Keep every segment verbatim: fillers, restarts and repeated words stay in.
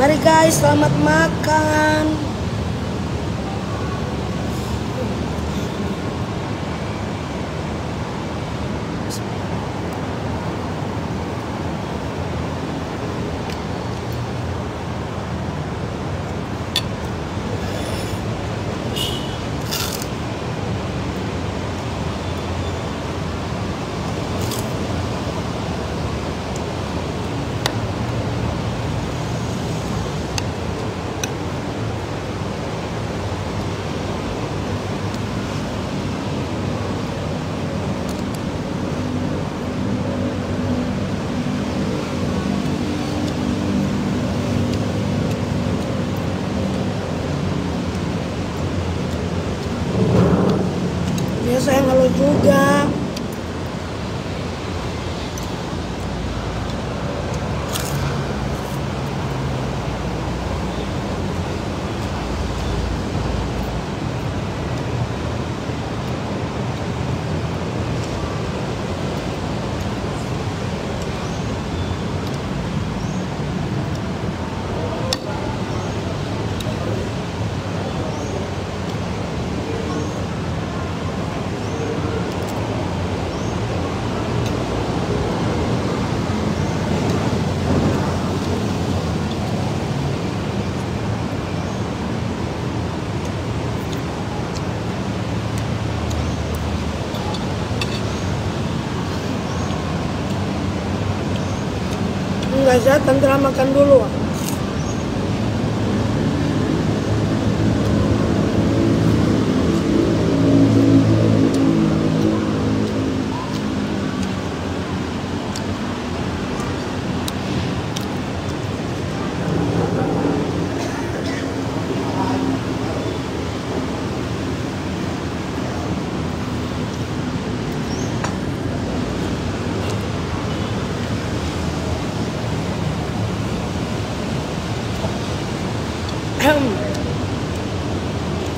Mari guys, selamat makan. Biasa yang halo juga. Enggak, saya tentara makan dulu.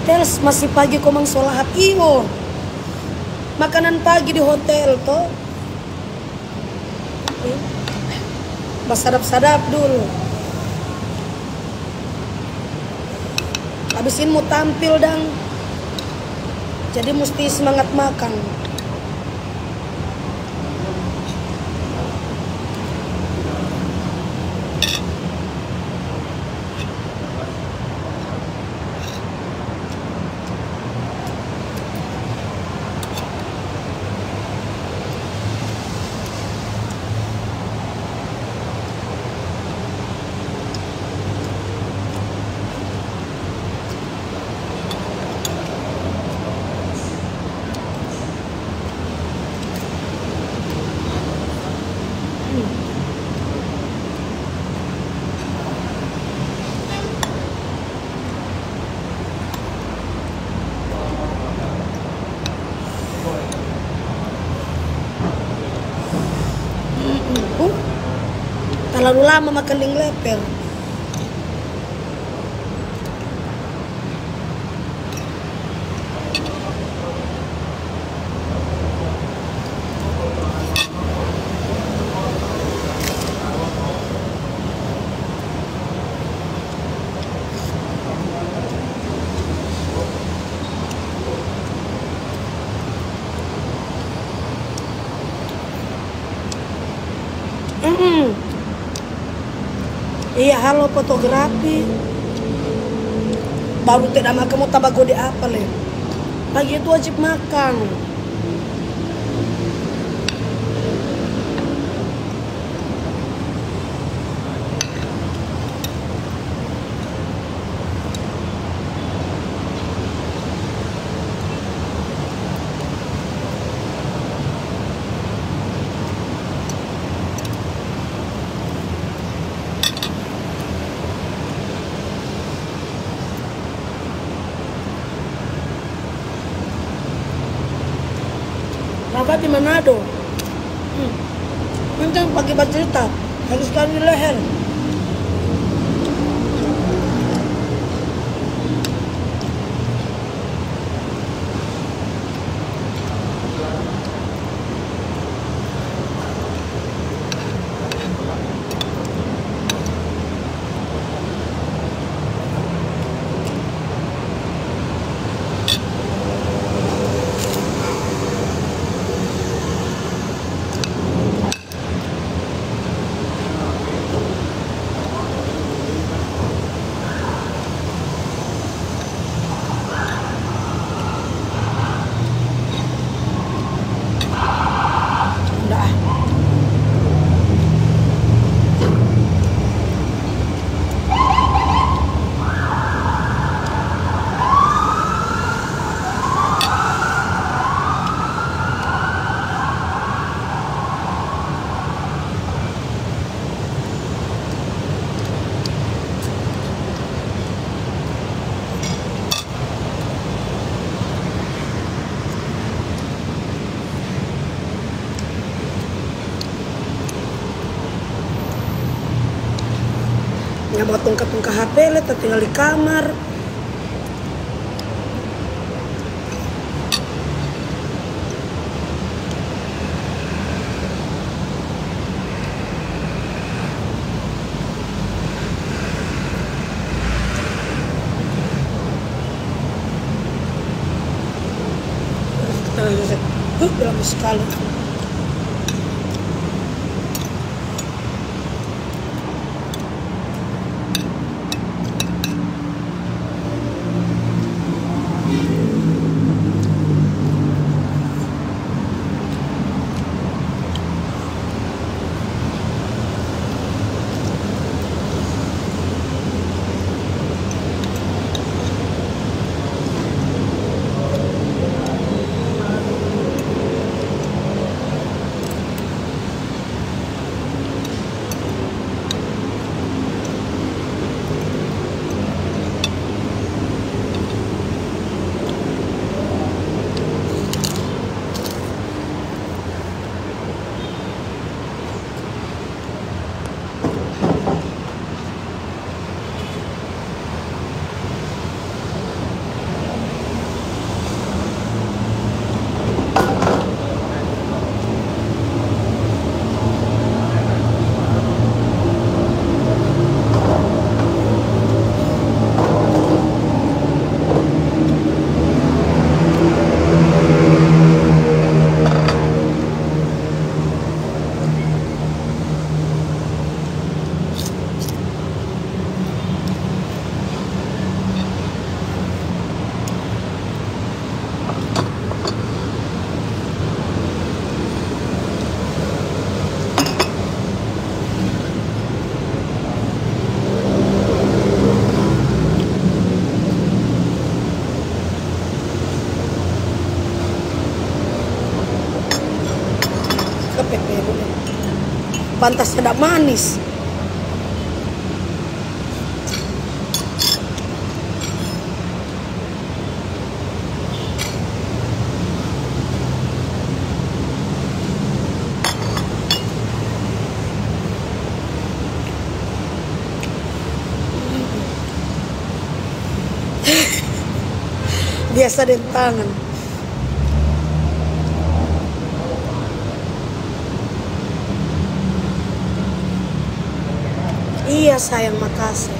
Tels, masih pagi komang so lahap. Iyo, makanan pagi di hotel to. Basadap-sadap dulu. Abis ini mo tampil dang. Jadi musti semangat makang. Uh, talalu lama makan deng leper. Mm-mm. Iya, halo fotografi. Baru tidak makan, mau tambah gode apa le? Pagi itu wajib makan. Rabat di Manado. Hmm. Penting pake bacerita, harus kali leher. Nyanda mo tungka-tungka H P le, tatinggal di kamar. Huh, lama sekali. Pantas sedap manis. Biasa deng tangan. Iya, sayang, makase.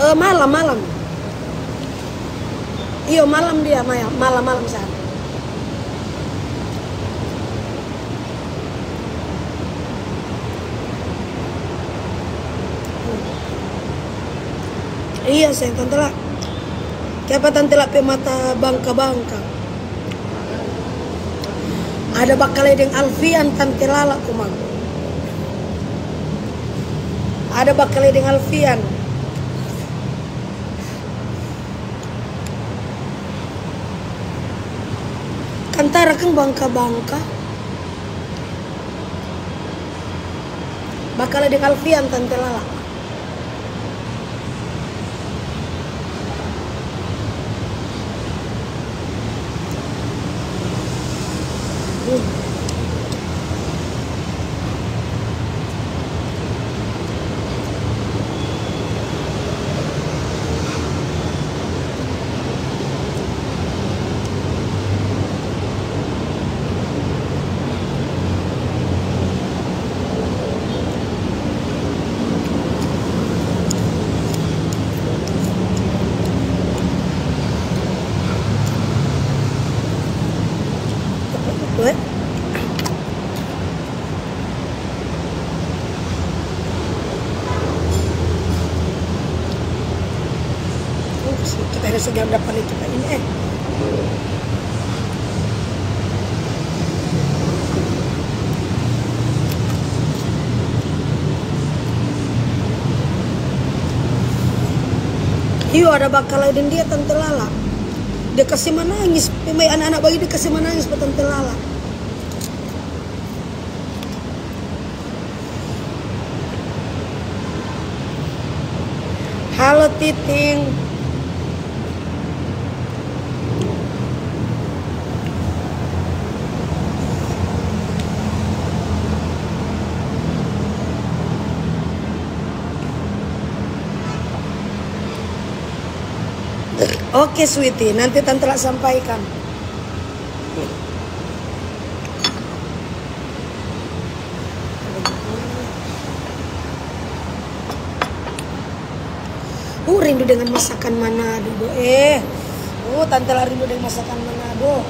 Eh, malam, malam. Iyo, malam dia, maya-, malam-malam sa. Iya, sayang, tante la. Kiapa tante la pe mata bangka-bangka? Ada bakale deng Alfian, tante Lala komang. Ada bakale deng Alfian. Kantara kang bangka-bangka. Bakale deng Alfian, tante Lala. Eh. Oh, kita harus segera dapat itu, Pak, ini, eh. Iyo, ada bakal deng dia, Tante Lala. Dia kasi manangis, pe mai anak-anak bagi dia kasi manangis pa Tante Lala. Halo, Titing. Oke, sweetie, nanti Tante la sampaikan. Uh, rindu dengan masakan Manado, do, eh. Uh, Tante la rindu dengan masakan Manado.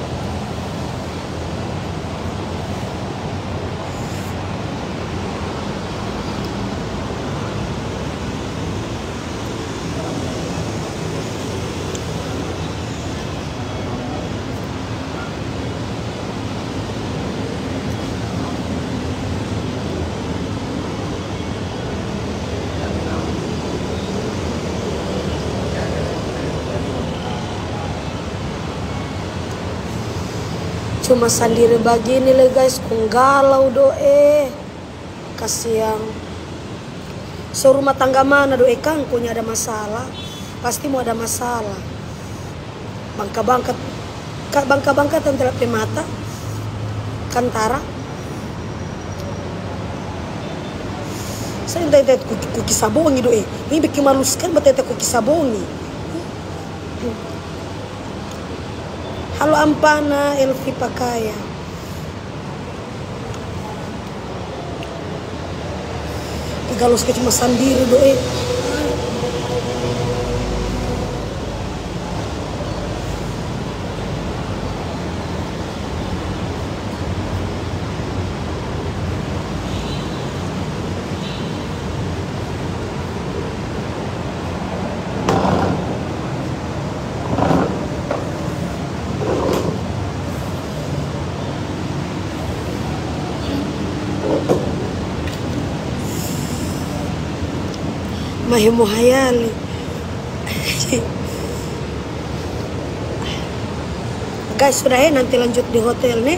Cuma sandiri bagini le, guys, kong galau do, eh. Kasiang. So rumah tangga mana do, eh, kang, konya ada masalah. Pasti mo ada masalah. Bangka-bangka, ka-, bangka-bangka Tante la pe mata, kantara. Sa inta-inta ku, ku kisah bongi do, eh. Ini bikin malu skali, batete ku kisah bongi. Halo Ampana, Elvi Pakaya. Ih, galau skali cuma sandiri do, eh. Mahe mo hayali. Guys, sudah, eh, nanti lanjut di hotel, ne.